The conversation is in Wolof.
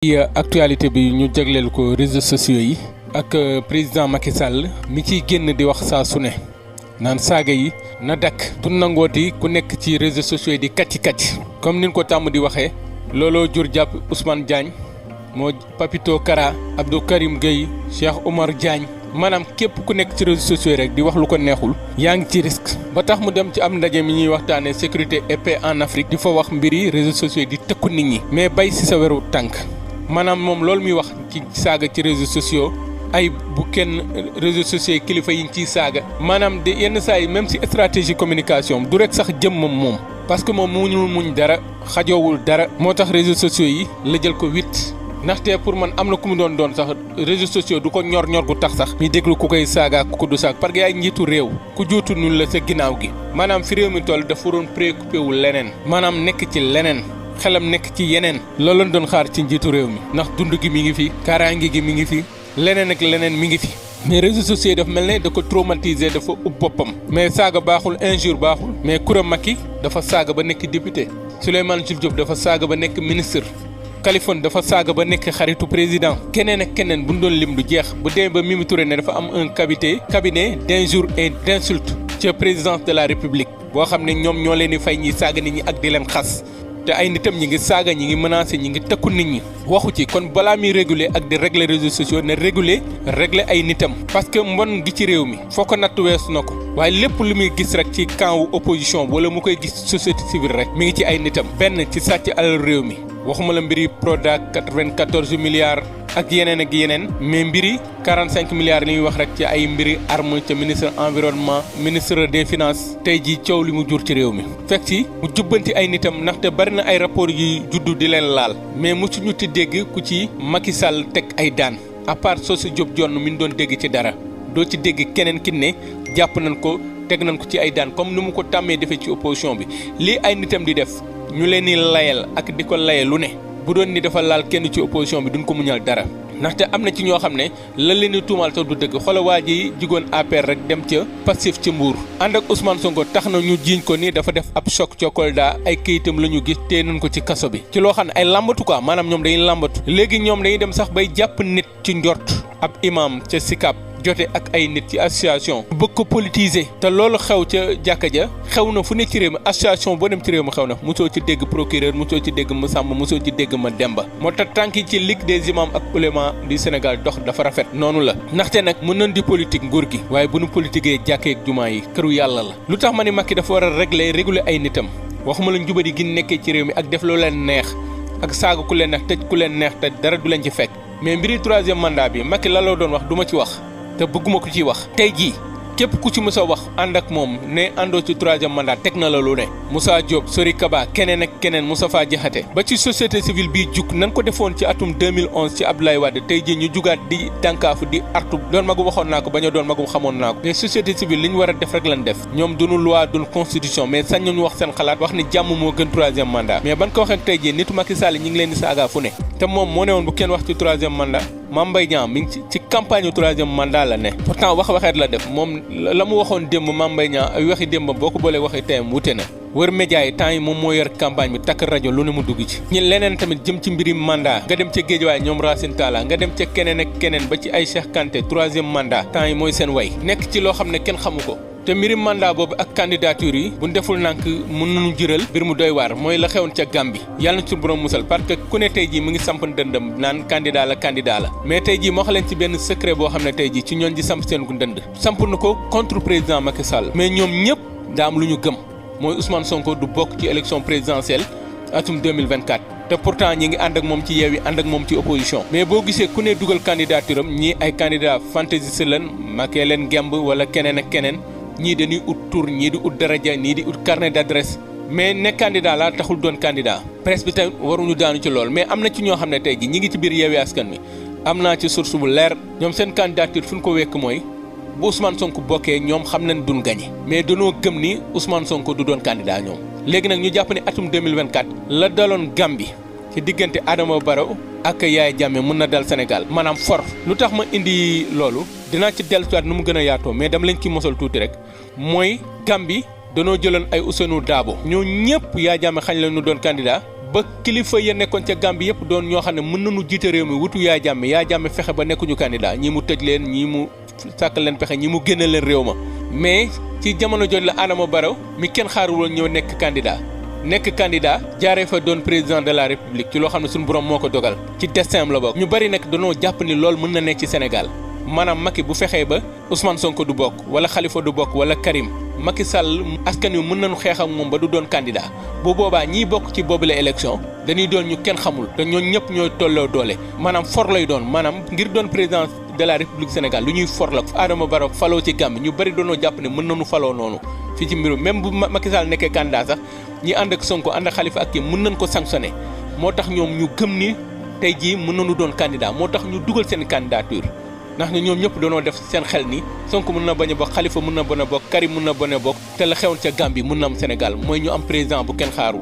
ci actualité bi ñu jagleel ko réseaux sociaux yi ak président Macky Sall mi ciy génn di wax saa su ne naan saaga yi na dakk du nangooti ku nekk ci réseaux sociaux yi di kacc comme nin ko tàmm di waxee looloo jur jàpp Ousmane Diagne moo Papito Kara Abdou Karim Gueye Cheikh Omar Diagne maanaam képp ku nekk ci réseaux sociaux yi rek di wax lu ko neexul yaa ngi ci risque ba tax mu dem ci am ndaje mi ñuy waxtaanee sécurité et paix en Afrique di fa wax mbiri réseaux sociaux yi di tëkku nit ñi mais bay ci sa weru tànk maanaam moom loolu muy wax ci saaga ci réseaux sociaux ay bu kenn réseaux sociaux yi kilifa yi ñu ciy saaga maanaam de yenn saa yi même si stratégie communication du rek sax jëmmam moom parce que moom muñ dara xajoowul dara moo tax réseaux sociaux yi la jël ko 8 ndaxte pour man am na ku mu doon sax réseaux sociaux du ko ñor gu tax sax muy déglu ku koy saaga ku ko du saag parce que yaay njiitu réew ku juutu ñun la sa ginnaaw gi maanaam fi réew mi toll dafa waroon préoccupé wu leneen maanaam nekk ci leneen xelam nekk ci yeneen loolu lañ doon xaar ci njiitu réew mi ndax dund gi mi ngi fi kaaraange gi mi ngi fi leneen ak leneen mi ngi fi mais réseaux sociaux yi dafa mel ne da ko traumatisé dafa ub boppam mais saaga baaxul injure baaxul mais Koura Macky dafa saaga ba nekk député Souleymane Jules Diop dafa saaga ba nekk ministre Kaliphone dafa saaga ba nekk xaritu président keneen ak keneen bu ñu doon lim du jeex bu dee ba Mimi Touré ne dafa am un cabinet d'injure et d'insulte ca présidence de la république boo xam ne ñoom ñoo leen di fay ñi saaga nit ñi ak di leen xas te ay nitam ñi ngi saaga ñi ngi menacé ñi ngi tëkku nit ñi waxu ci kon balaa muy réguler ak di régler réseaux sociaux ne régler ay nitam parce que mbon gi ci réew mi foo ko natt weesu na ko waaye lépp lu muy gis rek ci camp wu opposition wala mu koy gis société civile rek mi ngi ci ay nitam benn ci sàcc alal réew mi waxuma la mbiri Prodac 94 milliards ak yeneen mais mbiri 45 milliards li ñuy wax rek ci ay mbiri arme ca ministre environnement ministre des finances tey jii coow li mu jur ci réew mi fekk ci mu jubbanti ay nitam ndaxte bari na ay rapport yu juddu di leen laal mais mosuñu ti dégg ku ci Macky Sall teg ay daan à part Socé Diop jonn mi ñu doon dégg ci dara doo ci dégg keneen ki ne jàpp nañ ko teg nañ ko ci ay daan comme ni mu ko tàmmee defee ci opposition bi lii ay nitam di def ñu leen di layal ak di ko laye lu ne bu doon ni dafa laal kenn ci opposition bi duñ ko muñal dara ndaxte am na ci ñoo xam ne la leen di tuumaal sax du dëgg xoolal waa ji jigoon APR rek dem ca Pastef ca Mbour ànd ak Ousmane Sonko tax na ñu jiiñ ko ni dafa def ab choc ca Kolda ay këyitam la ñu gis téye nañ ko ci kaso bi ci loo xam ne ay làmbatu quoi maanaam ñoom dañuy làmbatu léegi ñoom dañuy dem sax bay jàpp nit ci njort ab imam ca Sicap jote ak ay nit ci association bëgg ko politiser te loolu xew ca jàkka ja xew na fu ne ci réew mi association boo dem ci réew mi xew na mosoo ci dégg procureur mosoo ci dégg Massamba mosoo ci dégg Mademba moo tax tànk yi ci ligue des imams ak oulémas du Sénégal dox dafa rafet noonu la ndaxte nag mën nañ di politique nguur gi waaye bu nu politiquee jàkkee ak jumaa yi këru yàlla la lu tax ma ni Macky dafa war a réguler ay nitam waxuma la njubadi gi nekkee ci réew mi ak def lu leen neex ak saaga ku leen neex tëj ku leen neex te dara du leen ci fekk mais mbiri 3e mandat bi Macky la la doon wax duma ci wax te bëgguma ko ci wax tey jii képp ku ci mës a wax ànd ak moom ne àndoo ci 3e mandat teg na la lu ne Moussa Diop Sori Kaba keneen ak keneen Moustapha Diakhaté ba ci société civile bii jug nan ko defoon ci atum 2011 ci Abdoulaye Wade tey jii ñu jugaat di dànkaafu di artu doon magu waxoon naa ko bañ a doon magu xamoon naa ko mais société civile li ñu war a def rek lan def ñoom duñu loi duñu constitution mais sañ nañu wax seen xalaat wax ni jàmm moo gën 3e mandat mais ban ko waxee tey jii nitu Macky Sall ñi ngi leen di saaga fu ne te moom moo ne woon bu kenn wax ci 3e mandat Mame Mbaye Niang mi ngi ci campagne u 3e mandat la ne pourtant waxeet la def moom la mu waxoon démb Mame Mbaye Niang ay waxi démb boo ko boolee waxi teyam wute na wër média yi temps yi moom moo yor campagne bi takk rajo lu ne mu dugg ci ñi leneen tamit jëm ci mbiri mandat nga dem ca Guédiawaye ñoom Racine Talla nga dem ca keneen ak keneen ba ci ay Cheikh Kanté 3e mandat temps yi mooy seen way nekk ci loo xam ne kenn xamu ko te mbiri mandat boobu ak candidature yi bu deful nànk mën nañu jëral mbir mu doy waar mooy la xewoon ca Gambie yàlla na ci borom musal parce que ku ne tey jii mu ngi samp ndëndam naan candidat la mais tey jii moo xam leen ci benn secret boo xam ne tey jii ci ñoon ji samp seen gu ndënd samp na ko contre président Macky Sall mais ñoom ñëpp daa am lu ñu gëm mooy Ousmane Sonko du bokk ci élection présidentielle atum 2024 te pourtant ñi ngi ànd ak moom ci Yewwi ànd ak moom ci opposition mais boo gisee ku ne dugal candidature am ñii ay candidat fantaisiste leen Macky leen gemb wala keneen ak keneen ñii dañuy ut tur ñii di ut daraja ñii di ut carnet d'adresse mais nekk candidat laa taxul doon candidat presse bi tamit waruñu daanu ci lool mais am na ci ñoo xam ne tey ji ñi ngi ci biir Yewwi Askan Wi am naa ci source bu leer ñoom seen candidature fu ñu ko wekk mooy bu Ousmane Sonko bokkee ñoom xam nañ duñ gagné mais dañoo gëm ni Ousmane Sonko du doon candidat ñoom léegi nag ñu jàpp ne atum 2024 la daloon Gambie ci diggante Adama Barrow ak Yaya Jammeh mën na dal Sénégal maanaam for lu tax ma indi loolu dinaa ci dellusiwaat nu mu gën a yaatoo mais dama leen ci mosal tuuti rek mooy Gambie danoo jëloon ay Ousseynou Dabo ñoo ñëpp Yaya Jammeh xañ la ñu doon candidat ba kilifa ya nekkoon ca Gambie yëpp doon ñoo xam ne mën nañu jiite réew mi wutu Yaya Jammeh fexe ba nekkuñu candidat ñi mu tëj leen ñi mu sàkk leen pexe ñi mu génne leen réew ma mais ci jamono jooju la Adama Barrow mi kenn xaarul woon ñëw nekk candidat jaaree fa doon président de la république ci loo xam ne suñu borom moo ko dogal ci destin am la bokk. ñu bari nag dañoo jàpp ni loolu mën na nekk ci Sénégal maanaam Macky bu fexee ba Ousmane Sonko du bokk wala Khalifa du bokk wala Karim Macky Sall askan wi mën nañu xeex ak moom ba du doon candidat bu boobaa ñiy bokk ci boobule élection dañuy doon ñu kenn xamul te ñooñu ñëpp ñooy tolloo doole maanaam for lay doon maanaam ngir doon président de la république Sénégal lu ñuy for la Adama Barrow faloo ci Gambie ñu bari doonoo jàpp ne mën nañu faloo noonu fii ci mbirum même bu Macky Sall nekkee candidat sax ñi ànd ak Sonko ànd ak Khalifa ak kii mën nañ ko sanctionné moo tax ñoom ñu gëm ni tey jii mën nañu doon candidat moo tax ñu dugal seen candidature ndax ne ñoom ñëpp doonoo def seen xel ni Sonko mën na bañ a bokk Khalifa mën na bañ a bokk Karim mën na bañ a bokk te la xewoon ca Gambie mën na am Sénégal mooy ñu am président bu kenn xaarul